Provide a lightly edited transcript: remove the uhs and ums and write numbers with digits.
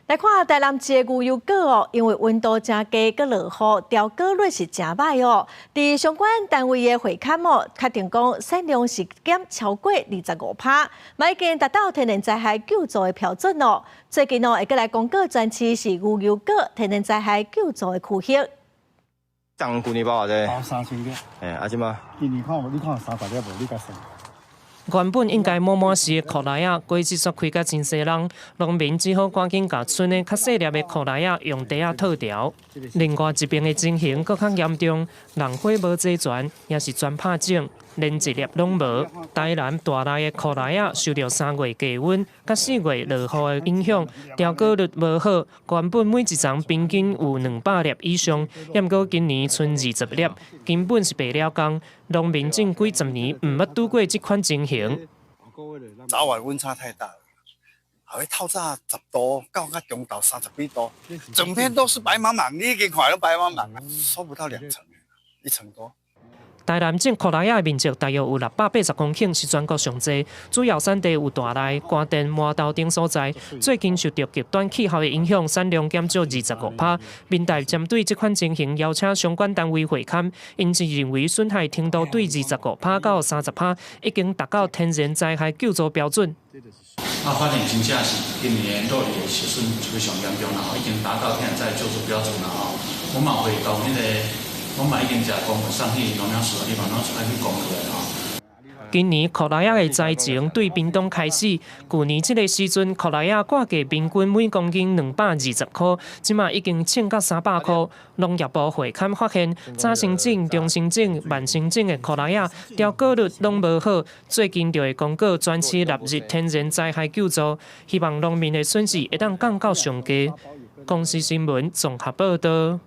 來看台南市的牛油果哦，因為溫度誠低，閣落雨，掉果率是誠䆀哦。佇相關單位的會勘哦，確定講產量是減超過25%，嘛已經達到天然災害救助的標準哦。最近哦，會閣來公告全市是牛油果天然災害救助的區域。昨舊年包偌濟？包3000粒。嘿，啊這馬？今年看你看有30粒無？你共算。原本應該滿滿是的苦苓仔，果子煞開甲真細櫳，農民只好趕緊共賰的較細粒的苦苓仔用袋仔套牢。另外一邊的情形閣較嚴重，農火無齊全，也是全拍種，連一粒攏無。台南大內的苦苓仔受著3月低溫、佮4月落雨的影響，掉果率無好。原本每一叢平均有200粒以上，毋過今年賰20粒，根本是白了工。農民種幾十年毋捌拄過這款情形。早晚溫差太大了，後透早10度到較中晝30幾度，整片都是白茫茫，你已經看到白茫茫，收不到兩成，一成多。台南種苦苓仔的面積大約有680公頃，是全國上濟。主要產地有大內、關店、麻豆等所在。最近受著極端氣候的影響，產量減少25%。民代針對這款情形，邀請相關單位會勘，𪜶是認為損害程度對25%到30%，已經達到天然災害救助標準。啊，發現真正是今年落雨的受損非常嚴重啦，已經達到天然災害救助標準啦吼。我嘛會同彼個。我嘛已經食公文送去農糧署，希望農署愛去公告的吼。今年苦苓仔的災情對屏東開始，舊年這个時陣苦苓仔掛價平均每公斤220箍，這馬已經衝到300箍。農業部會勘發現，早生種、中生種、慢生種的苦苓仔掉果率攏無好，最近就會公告全市納入天然災害救助，希望農民的損失會當降到上低。公視新聞綜合報導。